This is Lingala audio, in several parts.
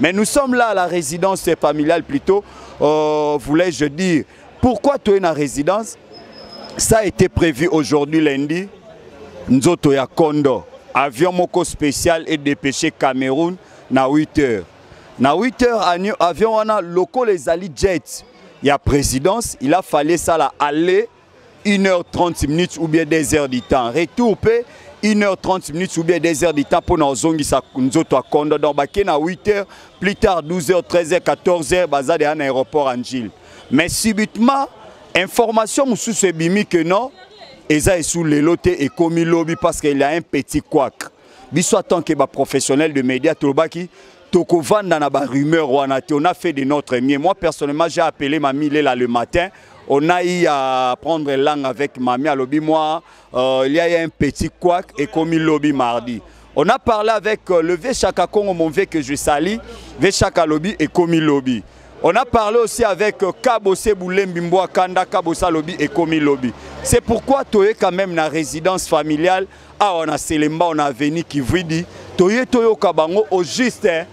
Mais nous sommes là à la résidence familiale plutôt, voulais-je dire. Pourquoi tu es dans la résidence? Ça a été prévu aujourd'hui lundi. Nzoto ya Kondo, avion moko spécial est dépêché Cameroun na 8 heures. Na 8 heures avion wana loko les ali jet ya présidence, il a fallu ça la aller 1h30 minutes ou bien 2 heures du temps. Retour pe 1h30 minutes ou bien 2 heures du temps pour na zongisa nzoto ya Kondo. Donc baké na 8 heures, plus tard 12h, 13h, 14h baza de na aéroport Angile. Mais subitement information mususu ebimi que non eza esu lelo te ekomi lobi parce qu'il y a un petit couac. Biso en tant que ba professionnel de médias tolobaki tokovanda na ba rumeur wana te, on a fait de notre mieux. Moi personnellement j'ai appelé Mamie Lela le matin, on a eu à prendre langue avec Mamie alobi moi, il y a eu un petit couac ekomi lobi mardi. On a parlé avec le vieux Chaka Kongo, mon vieux que je salue, vieux Chaka lobi ekomi lobi. On a parlé aussi avec Kabose Boulembi Mboa Kanda, Kabosa Lobi et Komi Lobi. C'est pourquoi Toye quand même na résidence familiale, ah, on a Selemba, on a Veni Kivridi, Toye Toyo Kabango au juste, hein,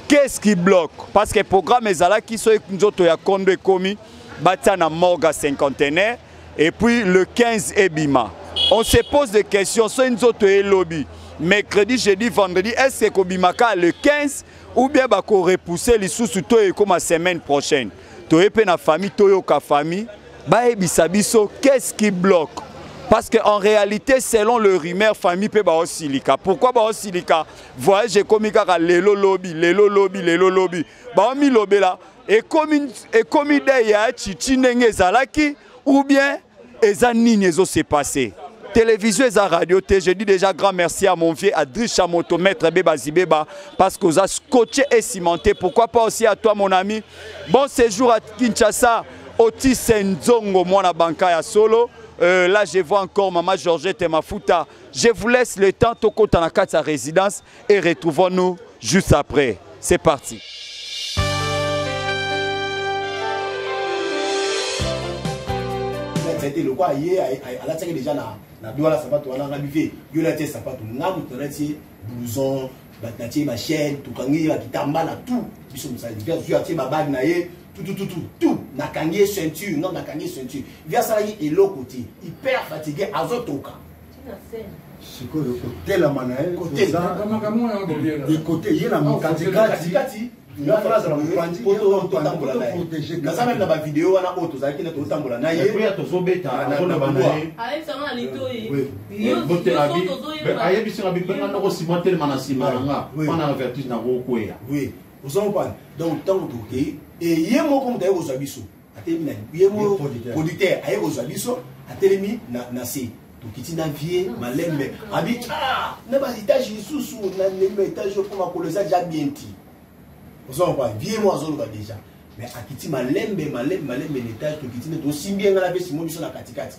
qu'est-ce qui bloque? Parce que le programme Ezala qui sont Nzoto ya Kondo et Komi, Batia na morgue cinquantenaire, et puis le 15 Ebima. On se pose des questions, soit Nzoto et Lobi, mercredi, jeudi, vendredi, est-ce que Kobimaka le 15 ou bien bako repousser les sous to comme la semaine prochaine. Toye pe na famille, toyo ka famille, ba yebisa biso, qu'est-ce qui bloque? Parce que en réalité, selon le rumeur, famille pe ba osilika. Pourquoi ba osilika? Voyage komi kaka lelo lobi, lelo lobi, lelo lobi. Ba omi lobela et komi de ya chichi ndenge zalaki ou bien eza nini ezo se passer. Télévision et radio T, je dis déjà grand merci à mon vieux Adri Chamoto, maître Beba Zibeba, parce qu'on a scotché et cimenté. Pourquoi pas aussi à toi, mon ami. Bon séjour à Kinshasa, Otis Nzongo, moi, banka ya solo. Là, je vois encore Maman Georgette Mafuta. Je vous laisse le temps, Toko Tanaka, sa résidence, et retrouvons-nous juste après. C'est parti. C'était le quoi, hier, à la tête déjà, na douala sapato wana nga bive yo la tie sapato nga moto na tie blouson ba na tie ma chaîne tout kangi ba kitamba na tout biso mosali via zui atie ba bague na ye tout tout tout tout tout na kangi ceinture non na kangi ceinture via sala ye eloko ti hyper fatigué azotoka sikoyo kotelama na ye de côté ye na katikati kati naza meme na bavideo wana oyo tozalaki na tozotambola na ye ayebisaka bibenga ndoko nsima telema na nsima na nga mpona na vertige na kokweya. Oui, ozomopana. Donc ntango tokei ye moko moto aye kozwa biso atelemi na ye moko producteur aye kozwa biso atelemi na se tokiti na vie malembe abi na ba étage lisusu na ndenge ba étage oyo mpo makolo eza déjà bien ti. Ozomopana vie mo azoloba déjà mais akiti malembe malembe malembe na étage tokiti nde tosimbi ye nga na pe simo biso na katikati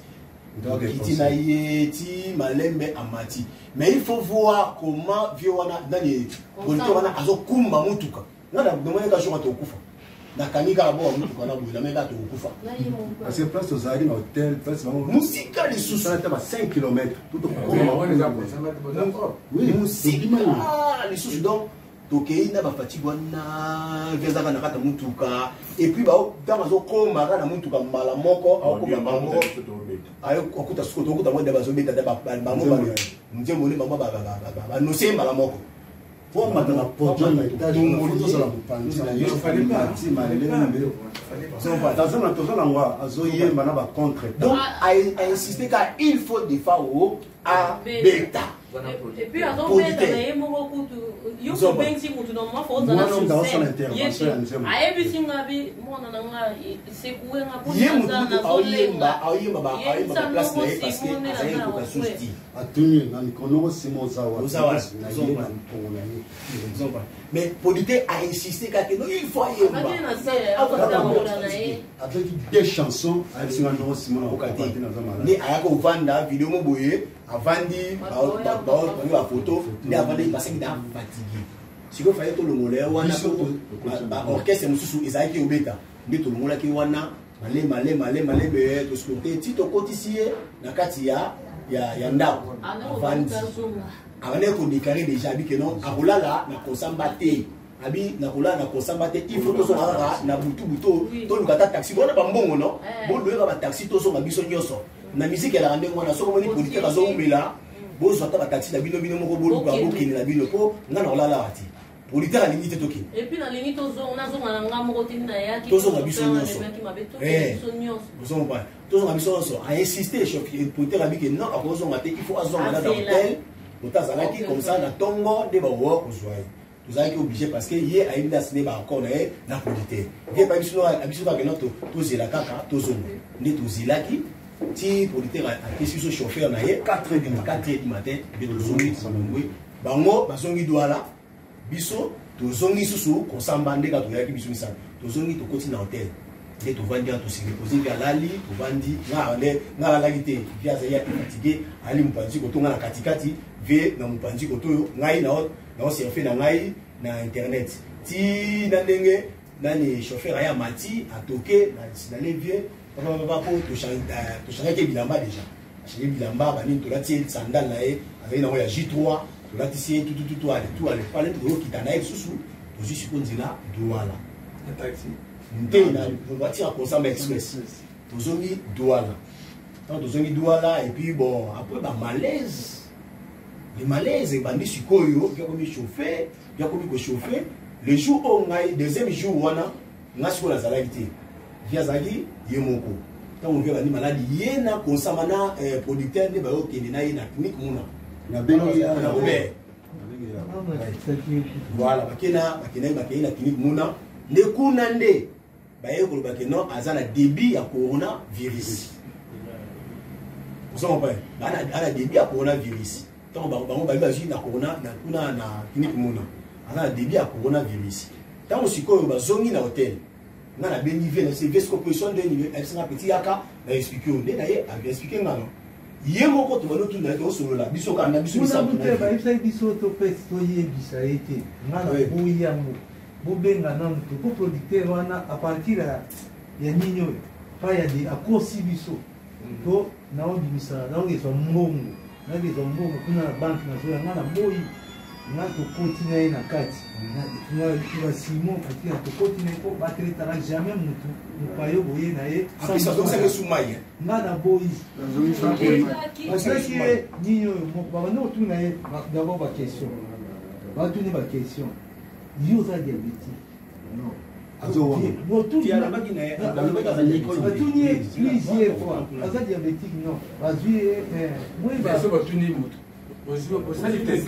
tokiti na ye ti malembe amati. Mais il faut voir comment vieux wana nani producteur wana azokumba mutuka nga na demande ka jour atokufa nakangi kaka bo mutuka na boye nameka tokokufa. Parce que place tozalaki na hôtel, place bango musika lisusu. Tosala ata ba 5 kilomètres. Musika lisusu donc tokei na bafatigue wana vieux azaka na kati ya mutuka et puis ntango azokoma kaka na mutuka mbala moko akokoma bango akuta sikoyo tokuta ngo nde bazobeta nde bango nzembo nde bango banose mbala moko. Po mata na podium na étage, na photo tozala mopanzi na ye, mati malembe. Toza na ngo azoyemba na ba contre. Donc, a insisté car il faut des fois au A bêta. Et puis, azobeta na ye moko kutu, yo kobengisi mutu na mwa fo ozala Mwana sur oyo scène. azosala intervention ya nzembo. Ayebisi nga bi, mwana na nga, sekue nga mpo Ye naza mutu nazolenga. aoyemba ba Yebisa aoyemba ba place na ye moko parce que Simone azali naza koka na susu okwe. ti. Atuni na mikono Simon oza wapi? Oza wapi? Na ye na mikongo na ye. Mais producteur a insisté kaka non, il faut ayemba. Abaki na se, akotambola na ye. Azalaki deux chansons, ayebisi nga ndongo Simon Okoka akoka te. te, naza malade. Nde ayaka kovanda video mo boye, avandi, baokangi ba photo, nde avandi parce qu'il a fatigué. Sikoyo fallait tolongola ye wana Biso po ba orchestre mosusu ezalaki obeta. Nde tolongolaki wana, male, male, male, male, be, toscote, ti tokotisi ye na kati ya ndako. Ah, non, Avandi. tozonga. Avandi kodéclarer déjà, abi ke non, akolala na kosamba te. Abi nakolala na kosamba te, il faut tozonga kaka na butu butu, toluka ata taxi bona bambongo no boloyeka bataxi, tozonga biso nyonso. Na musique elaka ndenge wana. Soki omoni producteur azowumela, bozwa ata bataxi na bino, bino moko boluka, bokende na bino, mpo nga na kolalaka te. Producteur alingi te tokende. Et puis nalingi nazonga na nga moko te, nayaki. Tozonga biso nyonso. Biso nyonso. Ozonga, tozonga biso nyonso. Ainsiste producteur, abi ke non, akozonga te, il faut azonga na hotel ota azalaki comme ça. Na ntongo nde bakoka kozwa ye. Tozalaki obligé parce que ye ayebi nde asine baaccord na ye na producteur. Ye pa biso, biso kaka no tozela kaka, tozonga. Nde tozelaki ti producteur apesi biso chauffeur na ye 4 heures du matin. 4 heures du matin nde tozongi Longwe. Bango bazongi Douala, biso tozongi susu kosamba. Nde kaka toyaki biso misato, tozongi, tokoti na hotel, nde tovandi wana, tosi repose. Vieux alali, tovandi. Nga nde nga alalaki te. Vieux azali fatigué, ali mopanzi koto, nga na katikati, vieux na mopanzi koto oyo, ngai naosurfe na ngai na internet ti na ndenge nani chauffeur aya, mati, atoke na sinale vieux papa po tochangaki bilamba déjà, achange bilamba banini, tolati ye sandale na ye azali nango ya J3, tolatisi ye tutututu, ale tu ale pale, toyokita na ye lisusu, tozwi siko nzela Douala nte na voiture ya Kosamba Express, tozongi Douala. Ntango tozongi Douala, et puis bon, après bamalaise, le malaise ebandi sikoyo, bia komi chauffe, bia komi kochauffe. Le jour oyo ngai, deuxième jour wana, nga sikoyo nazalaki te, vieux azalaki ye moko. Ntango vieux bandi maladi, ye na kosama na producteur nde bayokende na ye na clinique muna na Robert. Voilà, bakena bakendaki, bakei na clinique muna, nde kuna nde baye koloba ke non, aza na début ya coronavirus. Ozo comprendre, ana début ya coronavirus. Ntango bango babi bazwi na corona na kuna na clinique muna, aza na début ya coronavirus. Ntango sikoyo bazongi na hotel, nga nabengi vieux na vieux siko position nde ayebisanga: petit, yaka na explique oyo. Nde na ye aexplique nga no ye moko, tobandi otuna ye, tosolola biso kaka na biso. Misato bayebisaki biso topesi, toyebisa ye te. Nga na boyi yango, bobenga nanu te, po producteur wana à partir ya nini oyo pa ya de akosi biso to naobimisa, naokezwa mbongo, nakezwa mbongo kuna na banke, nazoya. Nga na boyi. Nga tokoti na ye na kati ba Simon atina, tokoti na ye, mpo batraitaka jamais mutu mopayo boye na ye. Nga na boyi. Bazwaki ye nini oyo moko, babandi kotuna ye d'abord baquestion, batuni baquestion: yo oza diabétique? Batuni ye plusieurs fois, aza diabétique? Non. Bazwi ye. Batuni motu. Osali test?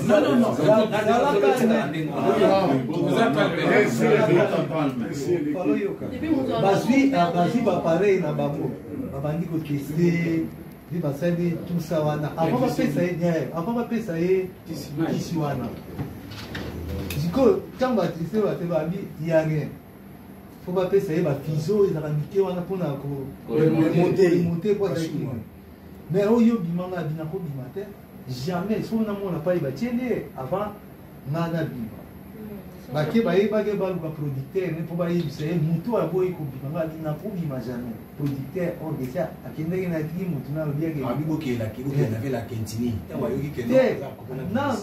Non, non, non. Bazwi baappareil na bango, babandi koteste nde basali tout ça wana avant bapesa ye, avant bapesa ye kisi wana. Sikoyo ntango bateste bate, babi ya rien, fo bapesa ye bafiso ezalaka mike wana mpona koremonter, po azalaki. Mais oyo bimanga, abina kobima te, jamais. Soki namona pai batieli ye avant nga nabima, bake bayebaki, baluka producteur ne mpo bayebisa ye motu aboyi kobima. Nga abina kobima jamais. Producteur orchestre akendaki na tiki motu na alobi te na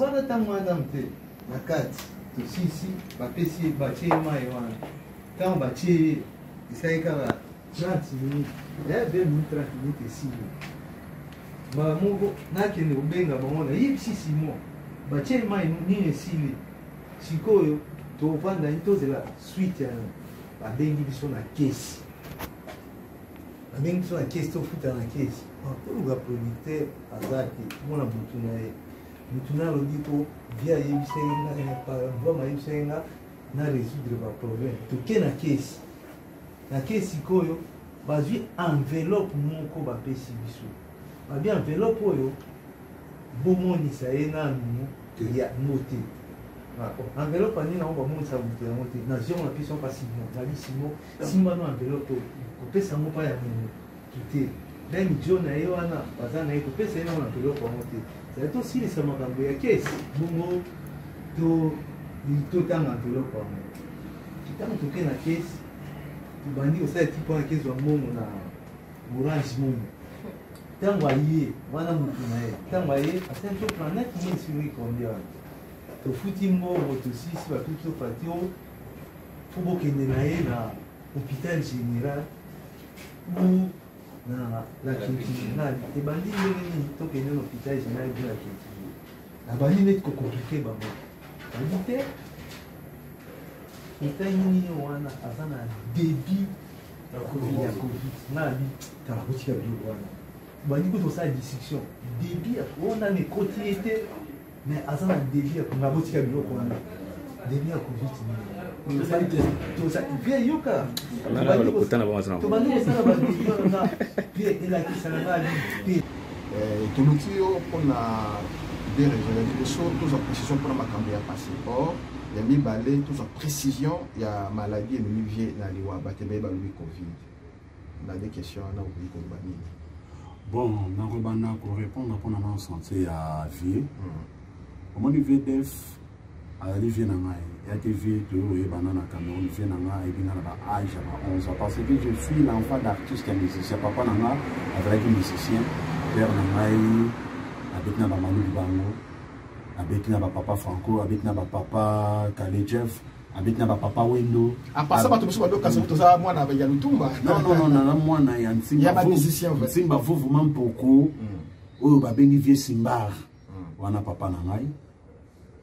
wana. Ntango wana te na kati tosisi, bapesi ye, batie ye mai wana. Ntango batie ye, esali kaka 30 minutes, 20 minutes, 30 minutes, esili. Mbala moko nakende kobenga bango, nayebisi Simon batie mai nini, esili. Sikoyo tovanda ni tozela suite ya babengi biso na kesi, babengi biso na kesi, tofuta na kesi, toluka producteur aza te. Mona motu na ye, motu na alobi ko vieux ayebisaki nga, mvama ayebisaki nga na résoudre baproblème. Toke na kesi, na kesi sikoyo bazwi enveloppe moko, bapesi biso, babi enveloppe oyo bomonisa ye nanu yango te. Enveloppe anini yango bamonisa moto yango te? Nazwi yango, napesi yango pa Simon, nabi: Simon, simba no enveloppe oyo, kopesa yango mpa ya motu te, meme jo na ye wana baza na ye, kopesa ye nano enveloppe yango te. Zali tosilisa makambo ya kesi, bongo totanga enveloppe yango. Ntango toke na kesi, tobandi kosala ti mpona kezwa mbongo na Orange Money. Ntango aye wana motu na ye, ntango aye asali biso planète nini soki combien wana tofuti mbongo, tosisi bapesi biso facture fo bokende na ye na hôpital général ou na la Quintilly. Na ebandi ndenge nini tokende na hôpital général de la Quintilly? Nabandi neti kocompliquer bango, bandi te etai nini wana aza na débit ya Covid. Nga nabi tala kotika biloko wana, bandi kutu kosala discussion débit wana na ekoti ye te, mais aza na débit ya nga botika biloko wana, débit ya Covid nini yoka tobandi kosala badébit wana vie elakisaka nga te. Toluki yo mpona deux raisons. Ya liboso, tozwa précision mpona makambo ya passeport. Ya mibale, tozwa précision ya maladie ememi vie na liwa. Bato ebele balobi Covid. Na deux questions wana, okoki koloba nini? Bon, nakobanda korépondre mpona na santé ya vie. Omoni, VDF azali vie na ngai ya te, vie toyoyebana na Cameroun. Vie na ngai ayebi nga na baâge ya ba 11 ans, parce que je suis l'enfant d'artiste ya musicien. Papa na nga azalaki musicien, père na ngai abeti na bamanu Libango, abeti na bapapa Franco, abeti na bapapa Kale Jeff, abeti na bapapa Wendo. Apasa bato mosusu badokasa toza mwana ya Lutumba. Non, non, non, naza mwana ya Nsimba Vuvuma Mpoko oyo babengi vie Simbar wana, papa na ngai.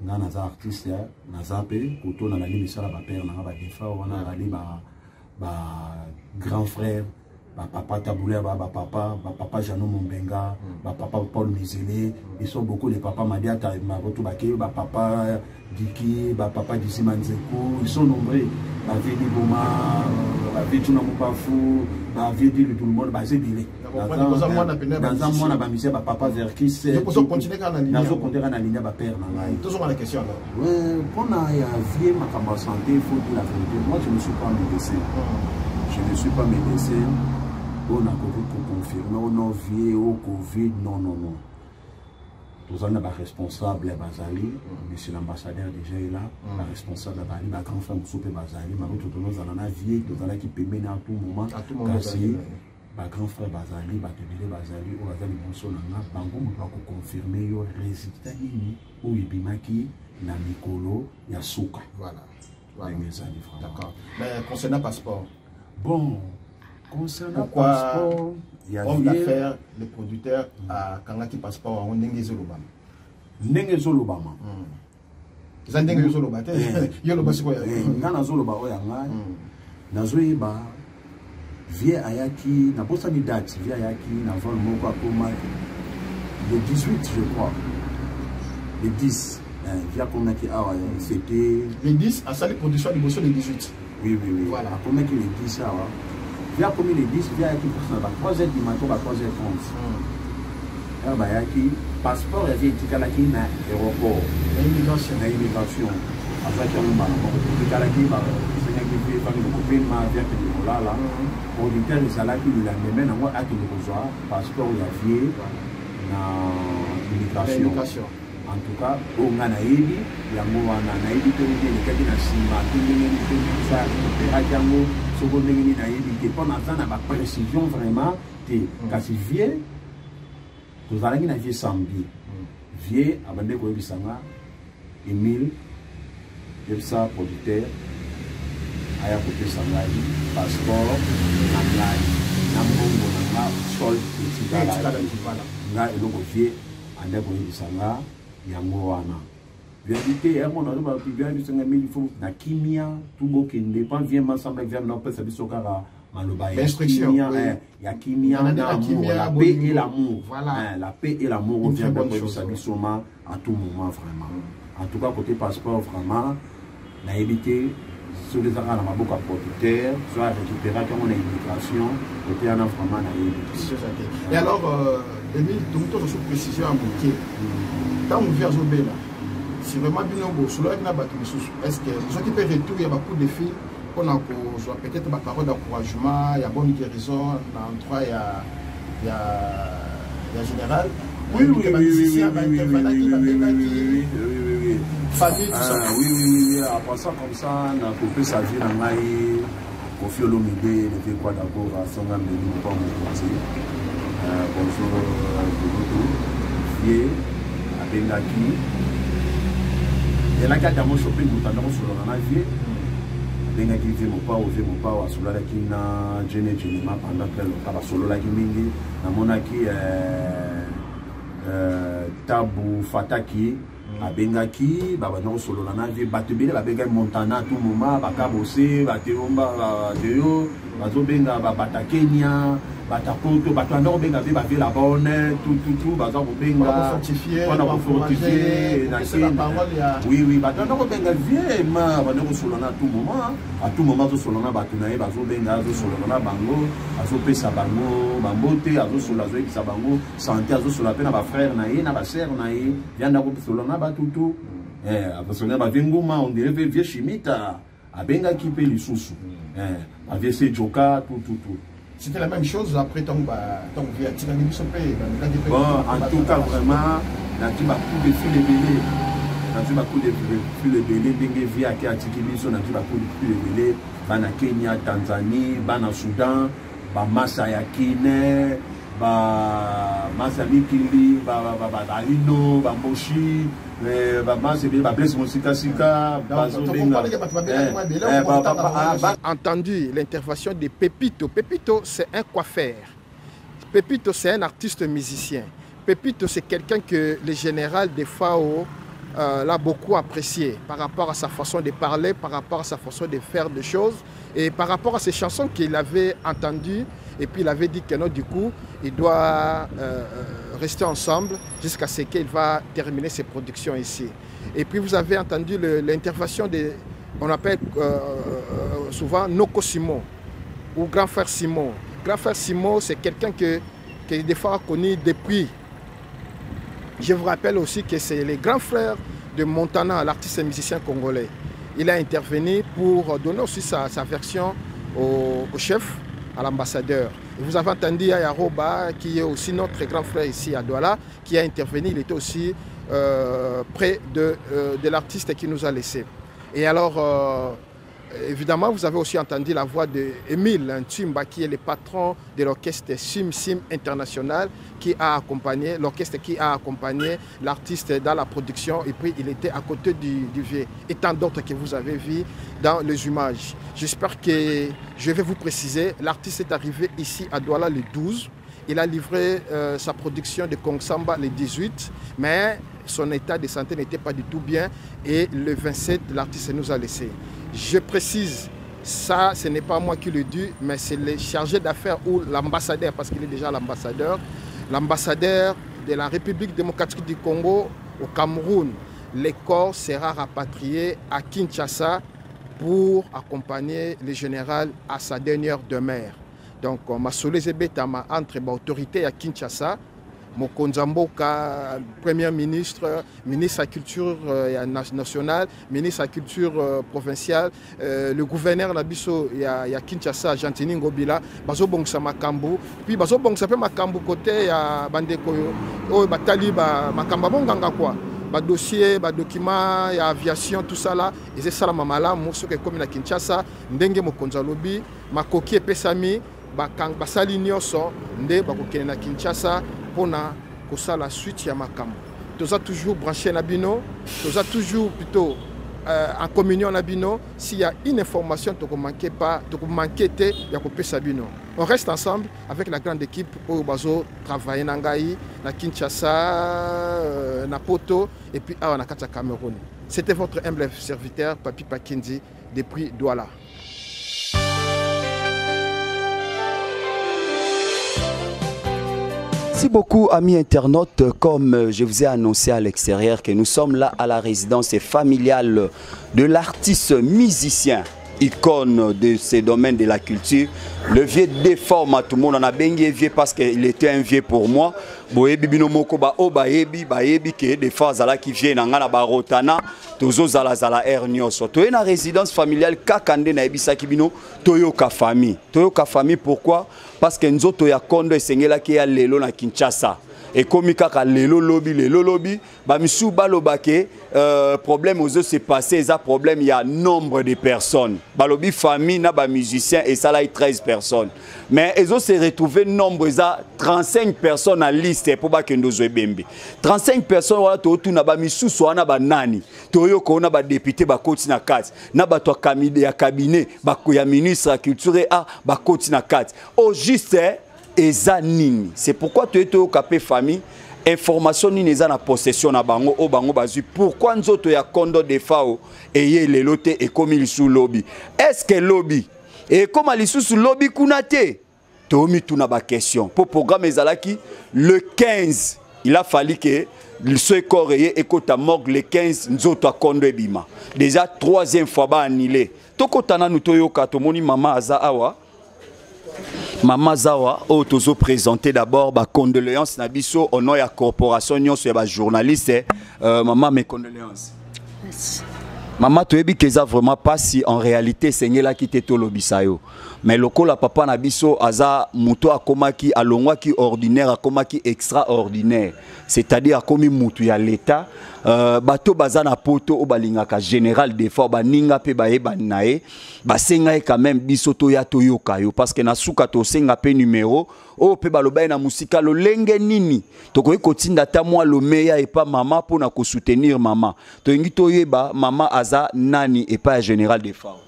Nga naza artiste, naza mpe koto nalandi misala bapère na nga badefa wana, azali ba grand frère, bapapa Tabulea, bapapa Jano Mombenga, bapapa Paul Mizele. Ils sont beaucoup, les papa Madiata Maroto Bake, bapapa Diki, bapapa Dizima Nzeku, ils sont nombreux, bavie Liboma, bavie Tuna Mopafu, bavie Dilu, tout le monde baza ebele. Naza mwana bamusicien, bapapa Verkis. Nazokonte kaka na ligne ya bapère na ngai. Mpona ya vie, makambo ya santé, il faut dire la vérité, moi je ne suis pas médecin, je ne suis pas médecin oyo nakoki koconfirmer o non vie o Covid. Non, non, non, tozali na baresponsable, bazali monsieur l'ambassadeur déjà est là, baresponsable bazali, bagrand frère mosusu mpe bazali. Maroto tozozala na vie, tozalaki pembeni à tout moment, kasi bagrand frère bazali, bato ebele bazali oyo baza liboso na nga. Bango moto bakoconfirmer yo résultat nini oyo ebimaki na mikolo ya suka. Ndenge ezali. D'accord. Mais concernant passeport? Bon, concernant Pourquoi passeport ya homme d'affaires, le producteur akangaki passeport yango ndenge ezolobama? Ndenge ezolobama. Eza ndenge yo ozoloba te, yo oloba sikoyo. Nga nazoloba oyo ya ngai nazoyeba. Vie ayaki, nabosani date, vie ayaki na vol moko, akoma le 18, je crois, le 10. Vie akomaki awa, c'était Le 10 asali production liboso, le 18. Oui. Voilà. Akomaki le 10 awa. Vie akomi le 10, vie ayaki na ba 3 heures du matin, ba 3 heures 30 heure bayaki. Passeport ya vie etikalaki na aéroport. Na immigration. Na immigration, azwaki yango mbala moko, etikalaki. Esengaki vie fandi kopema, vie akende kolala. Producteur ezalaki le lendemain nango akende kozwa passeport ya vie na immigration. Immigration. En tout cas, oyo ngai nayebi yango wana. Nayebi te ndenge elekaki na nsima te, ndenge nini mpe sa récupéraki yango, soko ndenge nini, nayebi te mpo naza na baprécision vraiment te. Kasi vie tozalaki na vie samedi, vie abandaki koyebisa nga: "Emile, yebisa producteur aya kopesa ngai passeport na ngai na mbongo na nga sol etikalaki." Nga eloko vie ande koyebisa nga yango wana. Vérité yango nazoba, vie biso nga mili fo na kimia tu bokende pa vie masamba. Vie na opesa biso kaka maloba ya kimia, ya kimia na amour, la paix et l'amour. Voilà. La paix et l'amour vient koyebisa biso ma à tout moment vraiment. En tout cas, côté passeport, vraiment nayebi te soki eza kaka na maboko ya producteur, so arécupéraki yango na immigration, côté wana vraiment nayebi te. Et alors, Emile, tongi tozwa précision ya moke. Ntango vie azobela, si vraiment bino bosololaki na bato mosusu, est ce que ozwaki mpe retour ya bacoup de fil mpona kozwa peut-être baparole d'encouragement, ya bonne guérison na endroit ya général? Oui. Famille, tout ça. Ah, oui. Après ça, comme ça, nakopesa vie na ngai Kofi Olomide, le vieux Kwada Gora, songa mbeli mopa mokonzi. Bonjour Kulutu. Vieux abengaki elaki adamo shopping moto anda kosolola na vieux abengaki vieux mopao vieux mopao asololaki na jene jenema pendant très longtemps basololaki mingi namonaki euh, euh, tabu fataki abengaki babanda kosolola na vie bato ebele babengaki montana tout moment bakabose bateomba bateyo bazobenga babata kenya batapoto bato anda kobenga mpe bavie la bonne tututu baza kobenga mpona kofortifie na kenya oui oui bato anda kobenga vie ma banda kosolola na tout moment à tout moment azosolola na bato na ye bazobenga azosolola na bango azopesa bango bambote azosolola azoyebisa bango sante azosolola mpe na bafrère na ye na basere na ye yanda kosolola na batutu eh, azosolola na bavie nguma on dirait mpe vie chimita abengaki mpe lisusu eh, bavie sejoka tututu. C'était la même chose après ntango ntango vie atikaki biso mpe bamekaki mpe. Bon, en tout cas vraiment nazwi bacoup de fil ebele, nazwi bacoup de fil ebele ndenge vie ake atiki biso, nazwi bacoup de fil ebele bana Kenya, Tanzanie, bana Soudan, bamasa ya Kine, bamasa ya mikili, balino, bamboshi, bamasa ebele, bablaise mosikasika bazobenga. Entendu l'intervention de Pepito. Pepito, c'est un coiffeur. Pepito, c'est un artiste musicien. Pepito, c'est quelqu'un que le général de FAO l'a beaucoup apprécié par rapport à sa façon de parler, par rapport à sa façon de faire des choses et par rapport à ses chansons qu'il avait entendues. Et puis il avait dit que non, du coup, il doit rester ensemble jusqu'à ce qu'il va terminer ses productions ici. Et puis vous avez entendu l'intervention de, on appelle souvent Noko Simon ou Grand Frère Simon. Grand Frère Simon, c'est quelqu'un que des fois connu depuis. Je vous rappelle aussi que c'est le grand frère de Montana, l'artiste et musicien congolais. Il a intervenu pour donner aussi sa version au chef, à l'ambassadeur. Vous avez entendu Ayaroba, qui est aussi notre grand frère ici à Douala, qui a intervenu. Il était aussi près de l'artiste qui nous a laissé. Et alors, évidemment, vous avez aussi entendu la voix d'Emile Ntumba, qui est le patron de l'orchestre Sim Sim International, qui a accompagné l'orchestre, qui a accompagné l'artiste dans la production. Et puis, il était à côté du vieux, et tant d'autres que vous avez vus dans les images. J'espère que je vais vous préciser, l'artiste est arrivé ici à Douala le 12. Il a livré sa production de Kongsamba le 18, mais son état de santé n'était pas du tout bien. Et le 27, l'artiste nous a laissé. Je précise, ça, ce n'est pas moi qui le dis, mais c'est le chargé d'affaires ou l'ambassadeur, parce qu'il est déjà l'ambassadeur, l'ambassadeur de la République démocratique du Congo au Cameroun. Le corps sera rapatrié à Kinshasa pour accompagner le général à sa dernière demeure. Donc, masolo ezebetama entre autorité à Kinshasa, mokonzi ya mboka, premier ministre, ministre ya culture nationale, ministre ya culture provinciale, le gouverneur na biso ya Kinshasa, Gentiny Ngobila, bazobongisa makambo, puis bazobongisa mpe makambo côté ya bandeko oyo batali makambo ya bonganga quoi. Ba dossier, ba document ya aviation, tout ça là, ezosalama malamu soki ekomi na Kinshasa, ndenge mokonzi alobi, makoki epesami, basali nyonso nde bakokende na Kinshasa mpona kosala suite ya makambo. Toza toujours branché na bino, toza toujours plutôt en communion na bino. S'il y a une information, tokomanke pas, tokomanke te ya kopesa bino. On reste ensemble avec la grande équipe oyo bazo travailler na ngai na Kinshasa, na Poto et puis awa na kati ya Cameroun. C'était votre humble serviteur Papi Pakindi depuis Douala. Merci beaucoup, amis internautes. Comme je vous ai annoncé à l'extérieur que nous sommes là à la résidence familiale de l'artiste musicien, icône de ces domaines de la culture, le vieux Defao Matumona. On a bengi vieux parce qu'il était un vieux pour moi. Boyebi bino moko ba o bayebi bayebi ke Defao azalaki vieux na nga na barotana tozo zala zala air nyonso. Toye na résidence familiale kaka nde nayebisaki bino toyoka famille. Toyoka famille pourquoi? Parce que nzoto ya kondo esengelaki ya lelo na Kinshasa. Ekomi kaka lelo lobi, lelo lobi. Bamisusu baloba ke problème ozo se passer eza problème ya nombre de personnes. Balobi famille na ba musiciens esalaki 13 personnes. Mais ezo se retrouver nombre eza 35 personnes na liste po bakende ozwa ebembe. 35 personnes wana totuna ba misusu wana ba nani? Toyoka wana ba député bakoti na kati, na bato ya ya cabinet, bako ya ministre ya culture et art bakoti na kati. Au juste eza nini? C'est pourquoi toye toyoka pe famille information nini eza na possession na bango o bango bazwi. Pourquoi nzoto ya Kondo Defao eye lelo te ekomi lisusu lobi? Est-ce que lobi ekoma lisusu lobi kuna te? Tomituna ba question. Po programme ezalaki le 15, il a fallu que ce corps eye ekota morgue le 15, nzoto ya Kondo ebima. Déjà troisième fois ba annulé. Tokota nanu toyoka, tomoni mama aza awa. Mama Zawa, oyo tozo présenter d'abord ba condoléances na biso au nom ya corporation nyonso ya ba journaliste. Mama, mes condoléances. Merci. Mama, toyebi ke eza vraiment pasi en réalité esengelaki te tolobisa yo. Mais lokola papa na biso aza moto akomaki, alongwaki ordinaire, akomaki extraordinaire. C'est-à-dire akomi mutu ya l'État. Bato baza na poto oyo balingaka général Defao, baninga pe bayebani na ye, basenga ye quand même biso toya toyoka yo, parce que na suka tosenga pe numéro oyo pe baloba ye na mosika lolenge nini tokoki kotinda ata mwa lomeya epa mama mpona kosoutenir mama. Tolingi toyeba mama aza nani epa ya général Defao.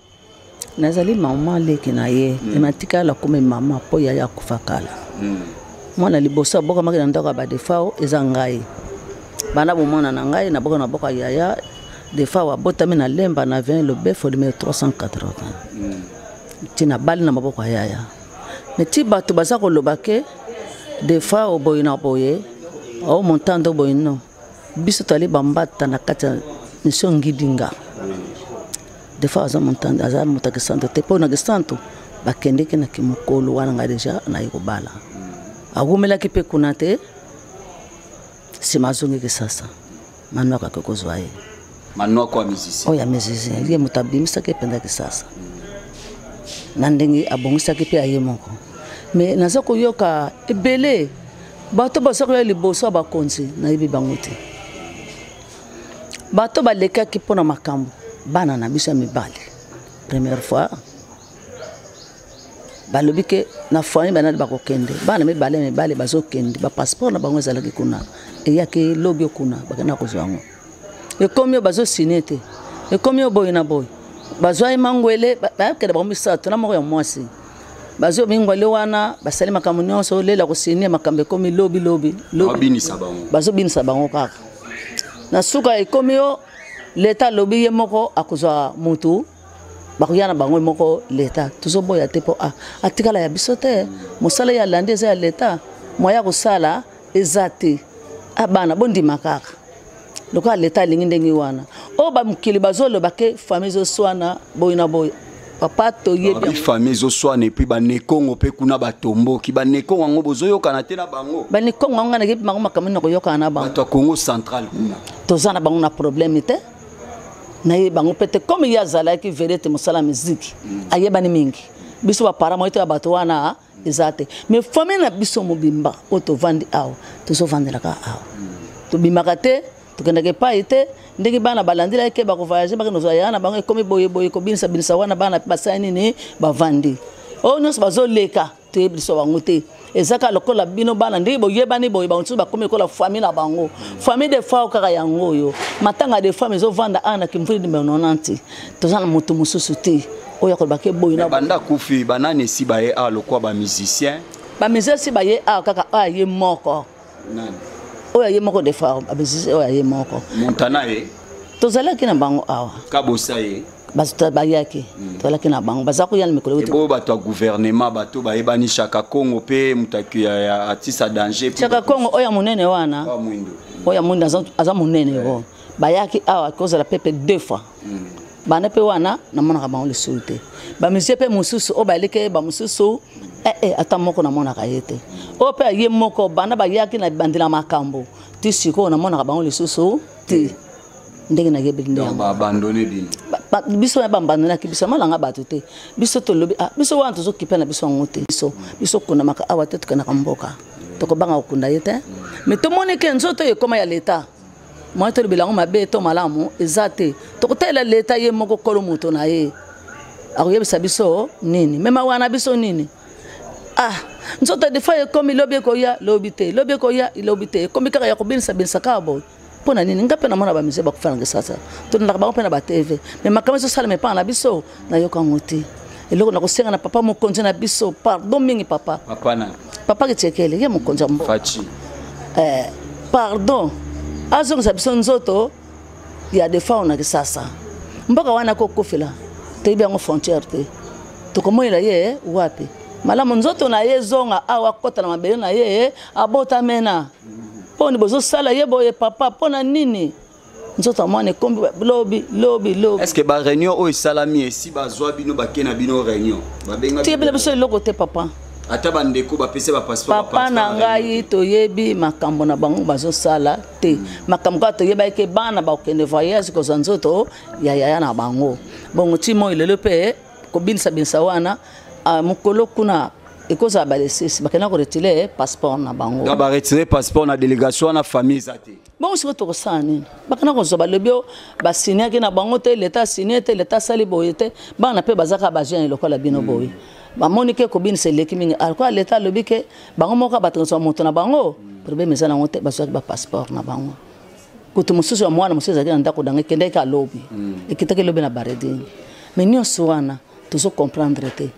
Nazali mama leki na ye. Natikala komi mama mpo yaya akufa kala. Mwana liboso abokamaki na ndako ya ba Defao eza ngai. Banda bomwana na ngai naboka na boka yaya Defao abotami na Lemba na 20 Lobefo numéro 380. Ti na bali na maboko ya yaya. Mais ti bato baza koloba ke Defao boye na boye, o montando boye non. Biso tali bambata na kati ya mission Ngidinga. Defao aza montando, aza moto ya Kisantu te, mpo na Kisantu bakendeki na kimokolo wana ngai deja naye kobala. Awumelaki mpe kuna te, nsima azongi Kisasa. Manwako ake kozwa ye. Manwako ya musicien. Oyo ya musicien, ye moto abimisaki mpenza Kisasa. Na ndenge abongisaki mpe aye moko. Mais naza koyoka ebele bato baza koya liboso ya bakonzi, nayebi bango te. Bato balekaki mpo na makambo bana na biso ya mibali. Première fois balobi ke na famille banani bakokende, bana mibale mibale bazokende, ba passeport na bango ezalaki kuna, eyaki lobi kuna bakenda kozwa yango. Ekomi oyo bazosine te, ekomi oyo boye na boye, bazwa ye mangwele, bakende bango misato na moko ya mwasi. Bazwa mingwele wana, basali makambo nyonso, lela kosine makambo ekomi lobi lobi, lobi. Babinisa bango. Bazobinisa bango kaka. Na suka ekomi yo leta lobi ye moko akozwa mutu, bakoya na bango moko leta. Tozoboya te mpo, atikala ya biso te. Mosala ya landi eza ya leta, moya ya kosala eza te. Bana bondima kaka. Lokola leta alingi ndenge wana. Oyo ba mokili bazoloba ke famille ezoswana boye na boye. Papa toyebi Ba yango. famille ezoswana et puis ba Nekongo pe kuna batomboki. Ba Nekongo yango bozoyokana te na bango. Ba Nekongo yango nga nayebi bango makambo na koyokana na bango. Bato ya Congo central kuna. Toza na bango na problème te. Nayebi bango pe te comme ye azalaki vedette mosala musique. Ayebani mingi. Biso ba parents moto ya bato wana eza te. Mais famille na biso mobimba oyo tovandi awa, tozovandelaka awa. Tobimaka te, tokendaka epai te, ndenge bana balandelaki ke bakovoyage, bakende kozwa yaya na bango, ekomi boye boye, kobinisa binisa wana bana pe basali nini, bavandi. Oyo nyonso bazoleka, toyebi biso bango te. Eza kaka lokola bino bana ndenge boyebani boye, bango mosusu bakomi lokola famille na bango. Famille de fois kaka yango oyo. Matanga de femme ezovanda awa na Kimvuli numéro 90. Toza na moto mosusu te. Oyo akoloba ke boye na Mais banda kufi, banani esi baye awa lokola ba musicien? Ba musicien si baye awa kaka oyo aye moko. Nani? Oyo aye moko de fois, ba musicien oyo aye moko. Montana ye? Tozalaki na bango awa. Kabosa ye? Bato bayaki, tozalaki na bango, baza koya na mikolo oyo. Ebo bato ya gouvernement, bato bayebani Chaka Kongo pe moto ya artiste ya danger. Chaka Kongo oyo ya monene wana. Oyo ya mwindu. Oyo ya mwindu aza monene bo. Bayaki awa kozala pepe 2 fois. Bana pe wana namonaka bango lisusu te. Ba musicien pe mosusu oyo baleki ba mosusu, ata moko namonaka ye te. Oyo pe aye moko bana bayaki na bandela makambo. Ti sikoyo namonaka bango lisusu te. Ndenge nayebeli nde Donc, yango. ba abandonné bino. Biso ya ba abandonnaki biso, malanga bato te. Biso tolobi, biso wana tozokipe na biso yango te. Biso, biso konamaka awa te, tokendaka mboka. Tokobanga kokunda ye te. Mais tomoni ke nzoto oyo ekóma ya leta. Moyen tolobela yango mabe to malamu eza te. Tokotalela leta ye moko kolo moto na ye. Akoyebisa biso nini? Mema wana biso nini? Ah, nzoto des fois ekomi lobi ekoya lobi te, lobi ekoya lobi te. Ekomi kaka ya kobinisa binisa kaka boye. Mpo na nini? Nga mpe namona bamusée bakufa na Kinshasa. Tolandaka bango mpe na ba TV. Mais makambo ezosalema epai na biso, nayoka yango te. Eloko nakosenga na papa mokonzi na biso, pardon mingi papa. Papa na Papa Tshisekedi, ye mokonzi ya mboka. Fatshi. Pardon, azongisa biso nzoto ya Defao na Kinshasa. Mboka wana kokufela, toyebi yango frontière te. Tokomonela ye wapi? Malamu nzoto na ye zonga awa kota na mabele na ye abotamena. Poni bozosala ye boye papa, pona nini? Nzoto ya mwana ekombi lobi lobi lobi. Est-ce que ba réunion oyo esalami esi bazwa bino bake na bino réunion? Babenga Toyebela biso eloko te papa. Ata bandeko bapesi ba passeport. Papa na ngai toyebi makambo na bango bazosala te. Makambo kaka toyebaki ke bana bakokende voyage kozwa nzoto ya yaya na bango. Bongo ti moi lelo mpe kobinisa binisa wana mokolo kuna ekozala balesisi bakenda koretire passeport na bango. Donc baretire passeport na délégation wana famille eza te. Bongo sikoyo tokosala nini? Bakenda kozwa balobi oyo basiniaki na bango te, leta asinie te, leta asali boye te. Bana mpe baza kaka bajeune lokola bino boye. Bamoni ke kobinisa eleki mingi. Alikola leta alobi ke bango moko bato kozwa moto na bango, problème eza nango te, bazwaki ba passeport na bango. Kutu mosusu ya mwana mosusu ezalaki na ndako danga ekendaki alobi. Ekitaki lobi na baredini. Mais nyonso wana tozo comprendre te.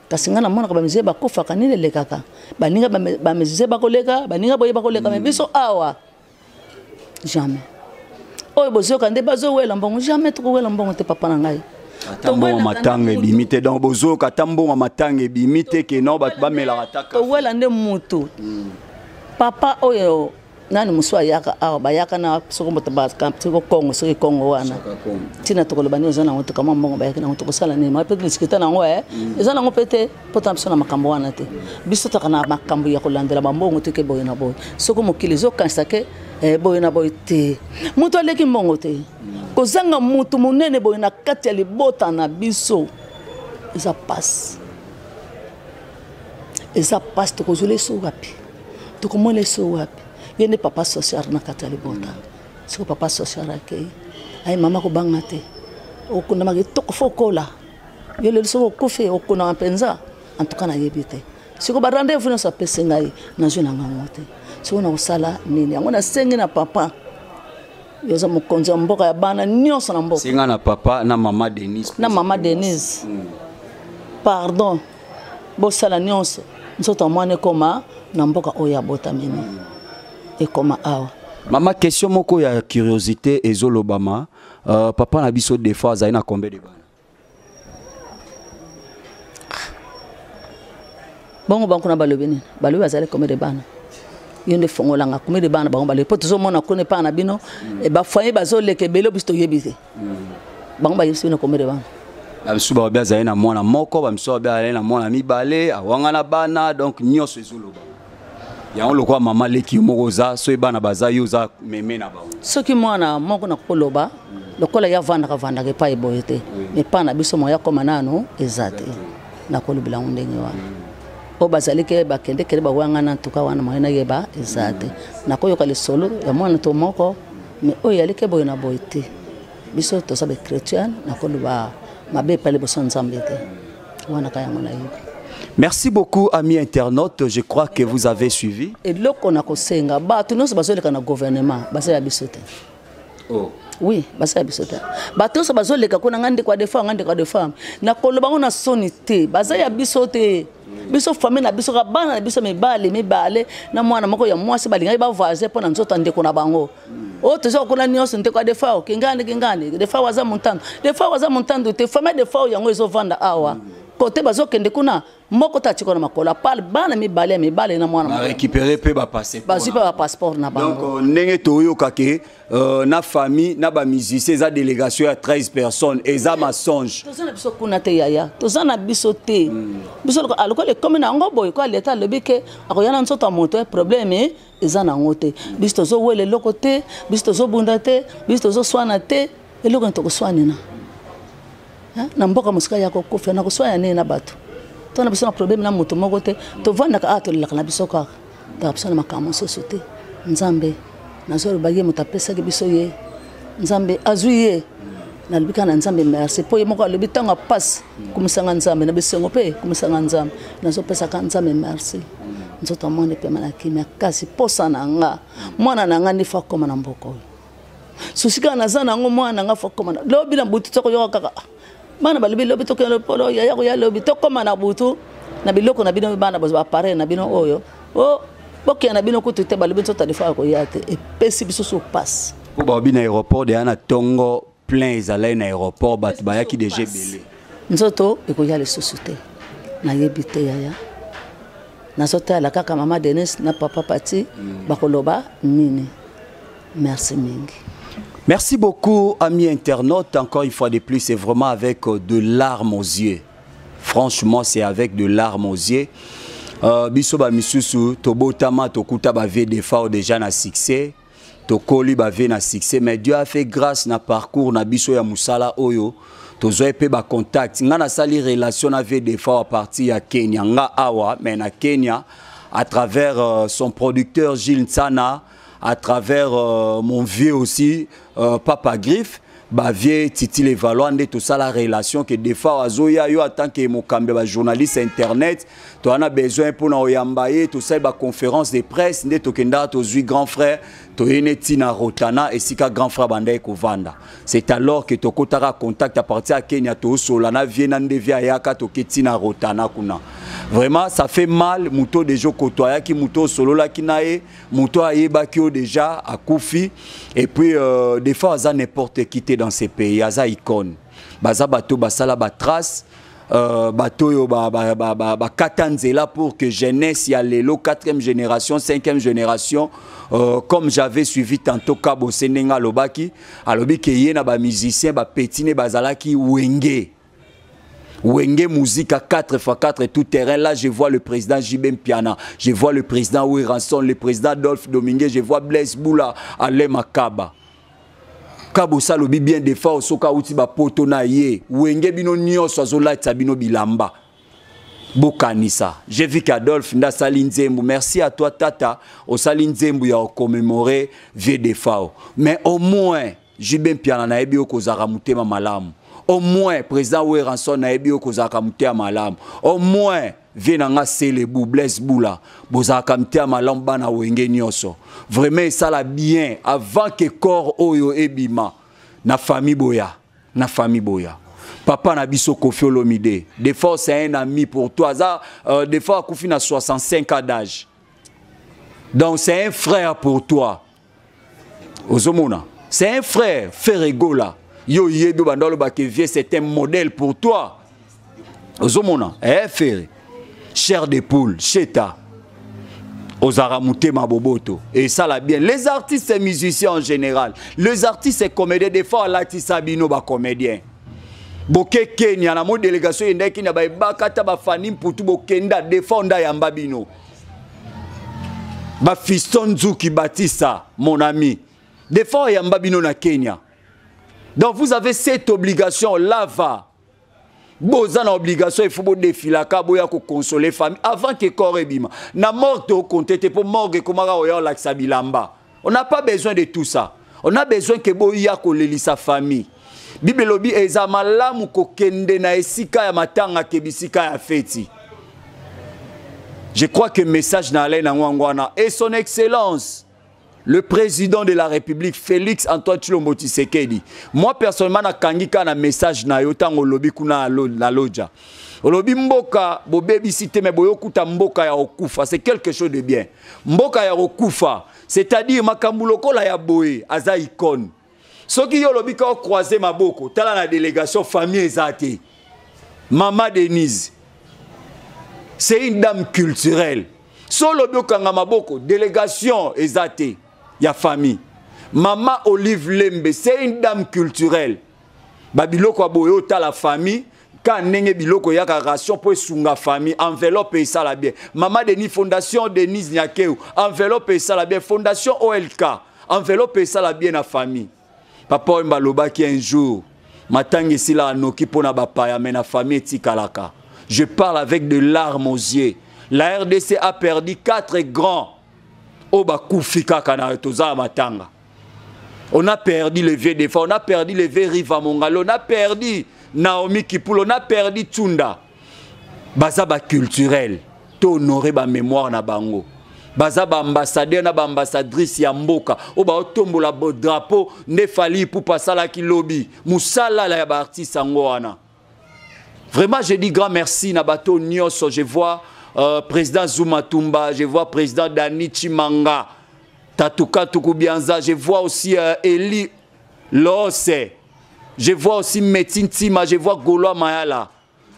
Kasi nga namonaka ba musiciens bakufaka nini elekaka. Baninga ba musiciens bakoleka, baninga boye bakoleka, mais biso awa jamais. Oyo bozoyoka nde bazowela mbongo, jamais tokowela mbongo te papa na ngai. Ata mbongo matanga ebimi te, donc bozoyoka ata mbongo matanga ebimi te ke non bato bamelaka ata kafe. Towela nde mutu. Papa oyo nani mosusu ayaka awa, bayaka na soko moto ba soko Kongo, soki Kongo wana. Tina tokoloba nini eza nango te, kama mbongo bayaki nango tokosala nini? Mpe discuter nango, eza nango mpe te, mpo tala biso na makambo wana te. Biso toka na makambo ya kolandela bambongo te ke boye na boye. Soko mokili ezokanisa ke boye na boye te. Moto aleki mbongo te. Kozanga moto monene boye na kati ya libota na biso eza pasi. Eza pasi, tokozwela eso wapi? Tokomona eso wapi? Ye nde papa social na kati ya libota. Siko papa social akei. Aye mama kobanga te. Okundamaka kitoko fo okola. Yo lelo soki okufi okundama mpenza. En tout cas nayebi te. Siko ba rendez-vous nyonso apesi ngai nazwi na ngango te. Siko nakosala nini? Yango nasengi na papa. Yo oza mokonzi ya mboka ya bana nyonso na mboka. Senga na papa na mama Denise. Na mama Denise. Pardon. Bosala nyonso nzoto ya mwana ekoma na mboka oyo abotamini. Ekoma awa. Mama, question moko ya curiosité ezolobama. Papa na biso des fois azali na combien de bana? Bongo bango na balobi nini? Balobi azali combien de bana? Yo nde fongolanga combien de bana bango balobi? Po tozomona kuna epai na bino, ba foyer bazoleka ebele biso toyebi te. Bango bayebisi bino combien de bana? Ba misusu balobi azali na mwana moko, ba misusu balobi azali na mwana mibale, awanga na bana, donc nyonso ezoloba. Yango lokola mama leki yo moko oza, soki bana baza yo oza meme na bango. Soki mwana moko na koloba, lokola ya vandaka vandaka epai boye te. Mais pa na biso moya koma nano eza te. Nakolobela yango ndenge wana. Oyo bazali ke bakende kende bawanga na ntuka wana moya nayeba eza te. Nakoyoka lisolo ya mwana to moko, mais oyo yali ke boye na boye te. Biso toza ba chrétien, nakoloba mabe epai liboso ya Nzambe te. Wana ka yango nayebi. Merci beaucoup, amis internautes. Je crois que vous avez suivi. Eloko na kosenga, bato nyonso bazoleka na gouvernement, baza ya biso te. Oh. Oui, baza ya biso te. Bato nyonso bazoleka kuna, nga ndeko ya Defao, nga ndeko ya Defao. Na koloba ngo na soni te, baza ya biso te. Biso famille na biso, ka bana na biso mibale, mibale, na mwana moko ya mwasi balingaki ba voyager mpo na nzoto ya ndeko na bango. Oyo toza kokona nyonso ndeko ya Defao, kingani, kingani, Defao aza montando. Defao aza montando te, famille ya Defao yango ezovanda awa. Kote bazokende kuna, moko ta tiko na makolo, apart bana mibale ya mibale na mwana Ba moko. récupérer pe ba passeport. Bazwi pe ba passeport na bango. Donc, ndenge toyoka ke na famille, na ba musiciens, eza délégation ya 13 personnes, eza mensonge. Toza na biso kuna te yaya, toza na biso te. Biso lokola ekomi na yango boye, kwa l'État alobi ke akoya na nzoto ya moto, problème eza na yango te. Biso tozowela eloko te, biso tozobunda te, biso tozoswana te, eloko nini tokoswanina? Hein? Na mboka mosika ya kokufa, na koswana nini na bato? To na biso na problème na moto moko te, tovandaka awa tolelaka na biso kaka. Taka biso na makambo mosusu te. Nzambe nazoloba ye moto apesaki biso ye, Nzambe azwi ye. Nalobi kaka na Nzambe merci, mpo ye moko alobi ntango ya pasi kumisanga Nzambe, na bisengo mpe kumisanga Nzambe. Nazopesaka Nzambe merci. Nzoto ya mwana epema na kimia, kasi posa na nga mwana na nga nde fo akóma na mboka oyo. Susi kaka naza na yango, mwana na nga fo akóma lobi na butu. Tokoyoka kaka bana balobi lobi tokende polo, yaya koya lobi tokóma na butu na biloko na bino, bana bozwa appareil na bino oyo o bokende na bino kutu te. Balobi nzoto alifaka koya te, epesi biso so pasi. Mpo balobi na aéroport deya na ntongo plein ezalaki na aéroport, bato bayaki deja ebele. Nzoto ekoya lisusu te, nayebi te yaya. Nazotala kaka mama Denis na papa Pati bakoloba nini. Merci mingi. Merci beaucoup, amis internautes. Encore une fois de plus, c'est vraiment avec de larmes aux yeux. Franchement, c'est avec de larmes aux yeux. Biso ba misusu, tobotama, tokuta ba vie des fois déjà na succès. Tokoli ba vie na succès. Mais Dieu a fait grâce na parcours na biso ya musala oyo. Tozwa pe ba contact. Nga na sali relation na vie des fois à partir ya Kenya. Nga awa, mais na Kenya, à travers son producteur Gilles Ntsana, à travers mon vieux aussi, Papa Griffe, ba vieux Titi Levallois, nde tosala relation que des fois azoya yo en tant que mokambe ba journaliste internet, to ana besoin pour na oyamba ye, tosala ba conférence de presse, nde tokenda tozwi grand frère, toyene tina Rotana esika grand frère bandai kovanda. C'est alors que tokotaka contact à partir ya Kenya, tosola na vieux na nde vieux ayaka toketi na Rotana kuna. Vraiment ça fait mal, muto déjà kotoyaki, muto sololaki na ye, moto ayebaki oyo déjà akufi. Et puis des fois aza n'importe qui te dans ces pays, aza icône, baza bato basala ba trace, bato oyo bakata nzela pour que jeunesse ya lelo, 4e génération, 5e génération, comme j'avais suivi tantôt Kabose ndenge alobaki, alobi ke ye na bamusicien bapetine bazalaki Wenge, Wenge musique à 4x4 tout terrain. Là, je vois le président JB Mpiana, je vois le président Werrason, le président Adolphe Dominguez, je vois Blaise Boula, Alain Makaba. Kabosa lobi bien des fois osoka uti ba poto na ye. Wenge bino nyonso azolatisa bino bilamba. Bokanisa. J'ai vu qu'Adolphe ndasali nzembo. Merci à toi tata, osali nzembo ya commémorer vieux Defao. Mais au moins JB Mpiana na yebi okozaka mutema malamu. Au moins président Werrason na yebi okozaka mutema malamu. Au moins vieux nanga Selebu Blaise Boula bozaka mutema malamu bana Wenge nyonso. Vraiment ça la bien avant que corps oyo ebima na famille boya, na famille boya. Papa na biso Koffi Olomide, des fois c'est un ami pour toi. Ça, des fois akufi na 65 ans d'âge. Donc c'est un frère pour toi. Ozomona, c'est un frère, Ferregola. Yo yebi bandolo ba ke vieux, c'est un modèle pour toi. Ozomona, eh Ferre. Chair de poule, cheta. Ozara mutema boboto. Et ça la bien. Les artistes et musiciens en général, les artistes et comédiens, des fois latisa bino ba comédien. Boke Kenya na mo délégation yenda Kenya ba bakata ba fani mputu bokenda défenda yamba bino. Ba fiston Nzuki Batista, mon ami. Des fois yamba bino na Kenya. Donc vous avez cette obligation là va. Boza na obligation, il faut bo défilaka boya ko consoler famille avant que corps ebima. Na mort to compter te po morgue komaka oya laksa bilamba. On n'a pas besoin de tout ça. On a besoin que boya ko lelisa famille. Bible lobi eza malamu kokende na esika ya matanga ke bisika ya feti. Je crois que message na alain na ngwangwana et son excellence le président de la République Félix Antoine Tshilombo Tshisekedi. Moi personnellement na kangika na message na yo tango lobi kuna na loja. Olobi mboka bobebi cité mais boyokuta mboka ya okufa, c'est quelque chose de bien. Mboka ya okufa, c'est-à-dire makambu lokola ya boye aza icône. Soki yo lobi ka croiser maboko, tala na délégation famille ezate. Maman Denise, c'est une dame culturelle. Solo lobi okanga maboko, délégation ezate ya famille. Maman Olive Lembe, c'est une dame culturelle. Ba biloko aboyo tala famille, ka ndenge biloko ya ka ration po sunga famille, enveloppe et ça la bien. Maman Denise, Fondation Denise Nyakeru, enveloppe et ça la bien. Fondation OLK, enveloppe et ça la bien na famille. Papa Wemba lobaki un jour, matangi sila anoki pona bapaya mais na famille tikalaka. Je parle avec de larmes aux yeux. La RDC a perdu 4 grands. Oyo bakufi kaka na toza na matanga. On a perdu le vieux Defa, on a perdu le vieux Riva Mongalo, on a perdu Naomi Kipul, on a perdu Tunda. Baza ba culturel, to honorer ba mémoire na bango. Baza ba ambassadeur na ba ambassadrice ya mboka. Oyo baotombola bo drapeau nde Fally Ipupa asalaki lobi. Musala la ya ba artiste yango wana. Vraiment, je dis grand merci na bato nyonso. Je vois président Zuma Tumba, je vois président Dani Chimanga, Tatuka Tukubianza, je vois aussi Eli Lose, je vois aussi Metin Tima, je vois Goloa Mayala.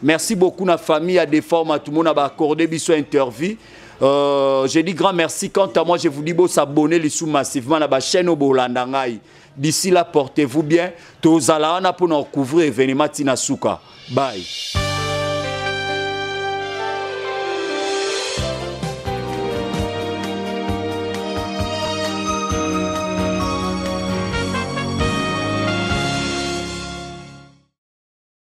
Merci beaucoup na famille à Déforme, tout le monde a accordé biso interview. Je dis grand merci. Quant à moi, je vous dis bon s'abonner les sous massivement na ba chaîne Bolanda ngai. D'ici là, portez-vous bien. Tozala wana pour nous couvrir événement Tina Suka. Bye.